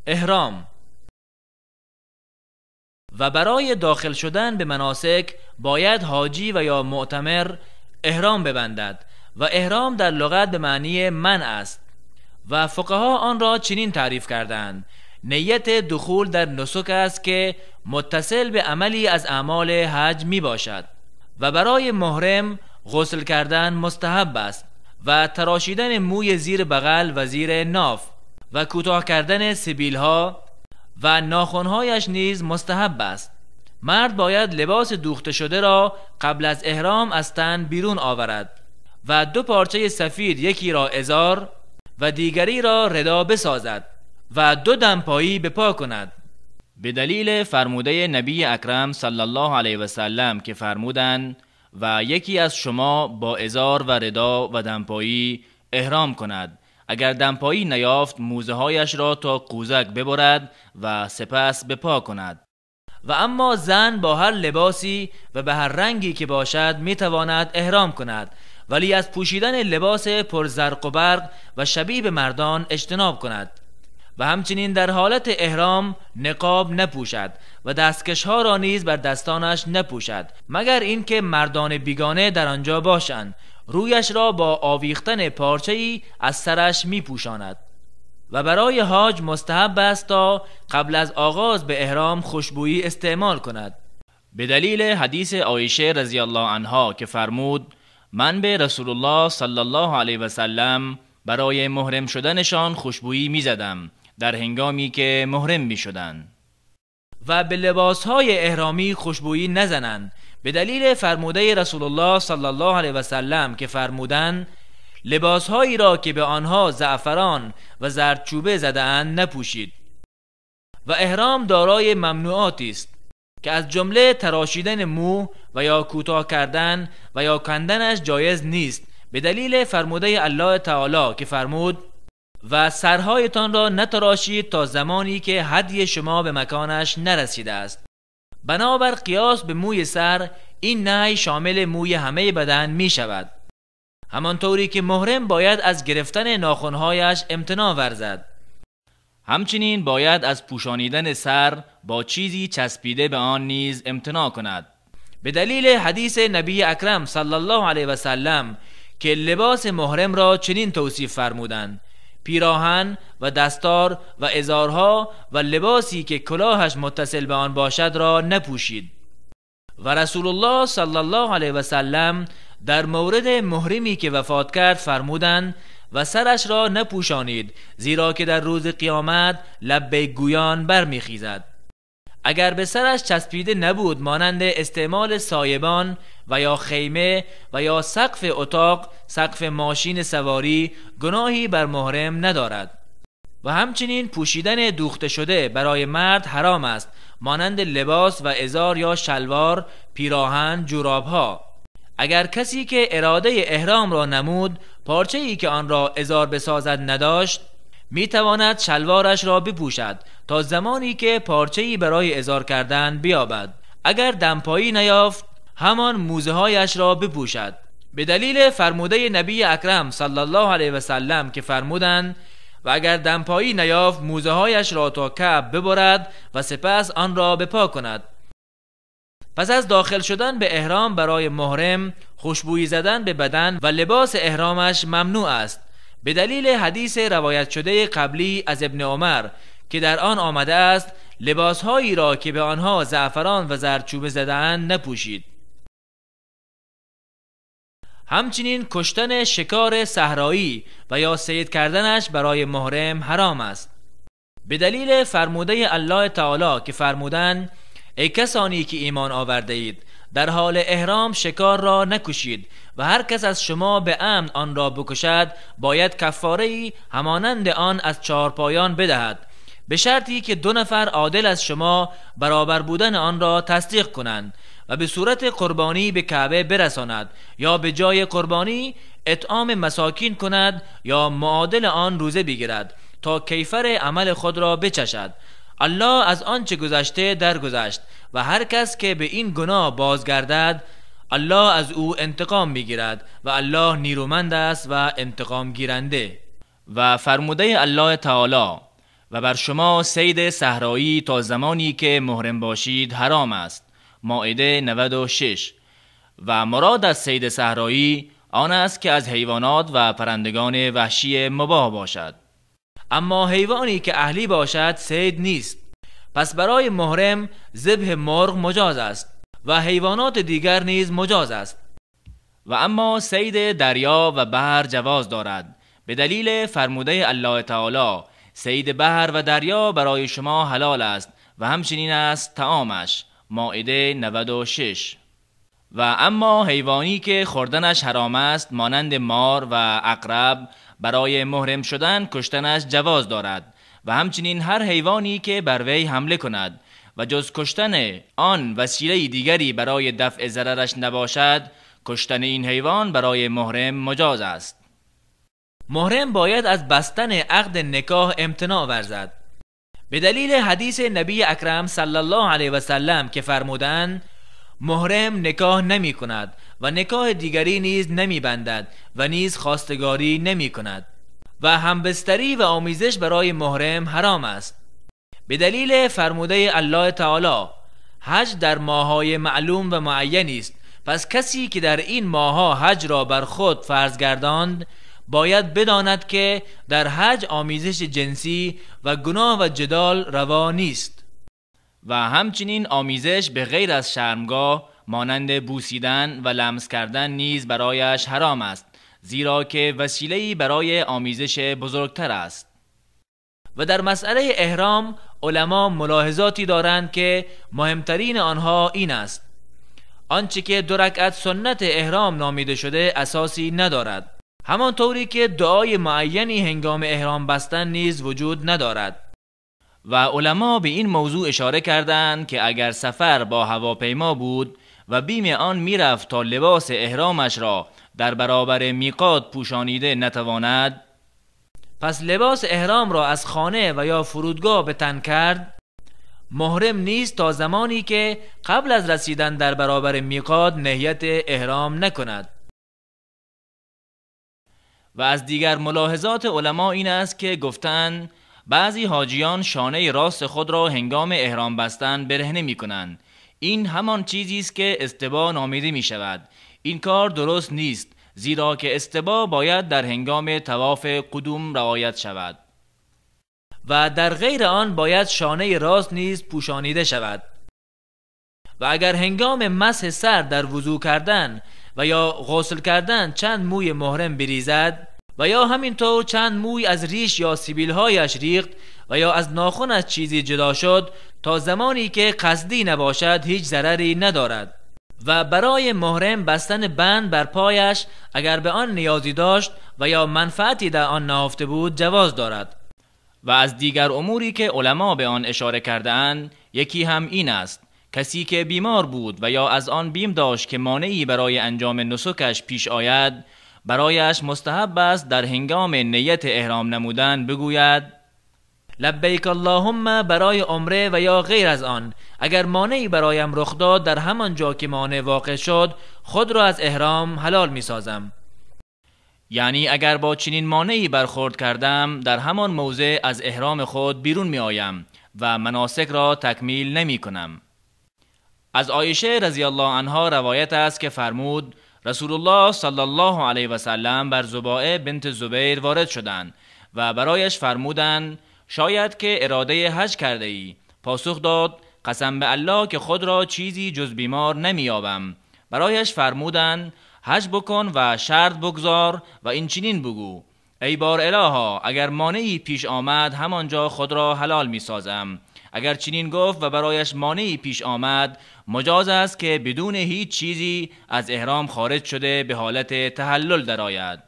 احرام. و برای داخل شدن به مناسک باید حاجی و یا معتمر احرام ببندد و احرام در لغت به معنی منع است و فقها آن را چنین تعریف کردند: نیت دخول در نسک است که متصل به عملی از اعمال حج می باشد. و برای محرم غسل کردن مستحب است و تراشیدن موی زیر بغل و زیر ناف و کوتاه کردن سبیل ها و ناخنهایش نیز مستحب است. مرد باید لباس دوخته شده را قبل از احرام از تن بیرون آورد و دو پارچه سفید، یکی را ازار و دیگری را ردا بسازد و دو دمپایی به پا کند. به دلیل فرموده نبی اکرم صلی الله علیه و سلم که فرمودند: و یکی از شما با ازار و ردا و دمپایی احرام کند، اگر دمپایی نیافت موزه هایش را تا قوزک ببرد و سپس به پا کند. و اما زن با هر لباسی و به هر رنگی که باشد میتواند احرام کند، ولی از پوشیدن لباس پرزرق و برق و شبیه به مردان اجتناب کند و همچنین در حالت احرام نقاب نپوشد و دستکشها را نیز بر دستانش نپوشد، مگر اینکه مردان بیگانه در آنجا باشند. رویش را با آویختن پارچه‌ای از سرش میپوشاند. و برای حاج مستحب است تا قبل از آغاز به احرام خوشبویی استعمال کند. به دلیل حدیث عایشه رضی الله عنها که فرمود: من به رسول الله صلی الله علیه و سلم برای محرم شدنشان خوشبویی میزدم در هنگامی که محرم میشدند. و به لباسهای احرامی خوشبویی نزنند، به دلیل فرموده رسول الله صلی الله علیه و سلم که فرمودند: لباسهایی را که به آنها زعفران و زردچوبه زده‌اند نپوشید. و احرام دارای ممنوعاتی است که از جمله تراشیدن مو و یا کوتاه کردن و یا کندنش جایز نیست، به دلیل فرموده الله تعالی که فرمود: و سرهایتان را نتراشید تا زمانی که هدی شما به مکانش نرسیده است. بنابر قیاس به موی سر، این نهی شامل موی همه بدن می شود. همانطوری که محرم باید از گرفتن ناخنهایش امتناع ورزد، همچنین باید از پوشانیدن سر با چیزی چسبیده به آن نیز امتناع کند. به دلیل حدیث نبی اکرم صلی الله علیه و سلم که لباس محرم را چنین توصیف فرمودند: پیراهن و دستار و ازارها و لباسی که کلاهش متصل به آن باشد را نپوشید. و رسول الله صلی الله علیه و سلم در مورد محرمی که وفات کرد فرمودند: و سرش را نپوشانید، زیرا که در روز قیامت لبیک گویان برمیخیزد. اگر به سرش چسبیده نبود، مانند استعمال سایبان و یا خیمه و یا سقف اتاق، سقف ماشین سواری، گناهی بر محرم ندارد. و همچنین پوشیدن دوخته شده برای مرد حرام است، مانند لباس و ازار یا شلوار، پیراهن، جورابها. اگر کسی که اراده احرام را نمود پارچه‌ای که آن را ازار بسازد نداشت، می تواند شلوارش را بپوشد تا زمانی که پارچه‌ای برای ازار کردن بیابد. اگر دمپایی نیافت، همان موزه‌هایش را بپوشد. به دلیل فرموده نبی اکرم صلی الله علیه و سلم که فرمودند: و اگر دمپایی نیافت موزه‌هایش را تا کعب ببرد و سپس آن را بپا کند. پس از داخل شدن به احرام برای محرم خوشبویی زدن به بدن و لباس احرامش ممنوع است، به دلیل حدیث روایت شده قبلی از ابن عمر که در آن آمده است: لباسهایی را که به آنها زعفران و زردچوبه زده‌اند نپوشید. همچنین کشتن شکار صحرایی و یا صید کردنش برای محرم حرام است، به دلیل فرموده الله تعالی که فرمودند: ای کسانی که ایمان آورده اید، در حال احرام شکار را نکشید و هر کس از شما به عمد آن را بکشد باید کفاره‌ای همانند آن از چهارپایان بدهد، به شرطی که 2 نفر عادل از شما برابر بودن آن را تصدیق کنند و به صورت قربانی به کعبه برساند یا به جای قربانی اطعام مساکین کند یا معادل آن روزه بگیرد تا کیفر عمل خود را بچشد. الله از آنچه گذشته درگذشت و هر کس که به این گناه بازگردد الله از او انتقام میگیرد و الله نیرومند است و انتقام گیرنده. و فرموده الله تعالی: و بر شما صید صحرایی تا زمانی که محرم باشید حرام است. مائده 96. و مراد از صید صحرایی آن است که از حیوانات و پرندگان وحشی مباح باشد. اما حیوانی که اهلی باشد صید نیست. پس برای محرم ذبح مرغ مجاز است و حیوانات دیگر نیز مجاز است. و اما صید دریا و بحر جواز دارد، به دلیل فرموده الله تعالی: صید بحر و دریا برای شما حلال است و همچنین است طعامش. مائده 96. و اما حیوانی که خوردنش حرام است مانند مار و عقرب، برای محرم شدن کشتنش جواز دارد و همچنین هر حیوانی که بر وی حمله کند و جز کشتن آن وسیله دیگری برای دفع ضررش نباشد، کشتن این حیوان برای محرم مجاز است. محرم باید از بستن عقد نکاح امتناع ورزد، به دلیل حدیث نبی اکرم صلی الله علیه و سلم که فرمودند: محرم نکاح نمی کند و نکاح دیگری نیز نمی بندد و نیز خواستگاری نمی کند و همبستری و آمیزش برای محرم حرام است، به دلیل فرموده الله تعالی: حج در ماه‌های معلوم و معینی است، پس کسی که در این ماه‌ها حج را بر خود فرض گرداند باید بداند که در حج آمیزش جنسی و گناه و جدال روا نیست. و همچنین آمیزش به غیر از شرمگاه مانند بوسیدن و لمس کردن نیز برایش حرام است، زیرا که وسیله‌ای برای آمیزش بزرگتر است. و در مسئله احرام علما ملاحظاتی دارند که مهمترین آنها این است: آنچه که 2 رکعت سنت احرام نامیده شده اساسی ندارد، همانطوری که دعای معینی هنگام احرام بستن نیز وجود ندارد. و علما به این موضوع اشاره کردند که اگر سفر با هواپیما بود و بیم آن میرفت تا لباس احرامش را در برابر میقات پوشانیده نتواند، پس لباس احرام را از خانه و یا فرودگاه به تن کرد، محرم نیست تا زمانی که قبل از رسیدن در برابر میقات نیت احرام نکند. و از دیگر ملاحظات علما این است که گفتند بعضی حاجیان شانه راست خود را هنگام احرام بستن برهنه می کنند. این همان چیزی است که استباع نامیده می شود. این کار درست نیست، زیرا که استباع باید در هنگام طواف قدوم رعایت شود و در غیر آن باید شانه راست نیز پوشانیده شود. و اگر هنگام مسح سر در وضو کردن و یا غسل کردن چند موی محرم بریزد و یا همینطور چند موی از ریش یا سیبیلهایش ریخت و یا از ناخنش چیزی جدا شد، تا زمانی که قصدی نباشد هیچ ضرری ندارد. و برای محرم بستن بند بر پایش اگر به آن نیازی داشت و یا منفعتی در آن نهفته بود جواز دارد. و از دیگر اموری که علما به آن اشاره کرده‌اند یکی هم این است: کسی که بیمار بود و یا از آن بیم داشت که مانعی برای انجام نسکش پیش آید، برایش مستحب است در هنگام نیت احرام نمودن بگوید: لبیک اللهم برای عمره و یا غیر از آن، اگر مانعی برایم رخ داد در همان جا که مانع واقع شد خود را از احرام حلال می سازم. یعنی اگر با چنین مانعی برخورد کردم در همان موضع از احرام خود بیرون می آیم و مناسک را تکمیل نمی کنم. از عایشه رضی الله عنها روایت است که فرمود: رسول الله صلی الله علیه و سلم بر ضباعه بنت زبیر وارد شدند و برایش فرمودند: شاید که اراده حج کرده ای. پاسخ داد: قسم به الله که خود را چیزی جز بیمار نمی‌یابم. برایش فرمودند: حج بکن و شرط بگذار و این چنین بگو: ای بار الها، اگر مانعی پیش آمد همانجا خود را حلال می‌سازم. اگر چنین گفت و برایش مانعی پیش آمد، مجاز است که بدون هیچ چیزی از احرام خارج شده به حالت تحلل درآید.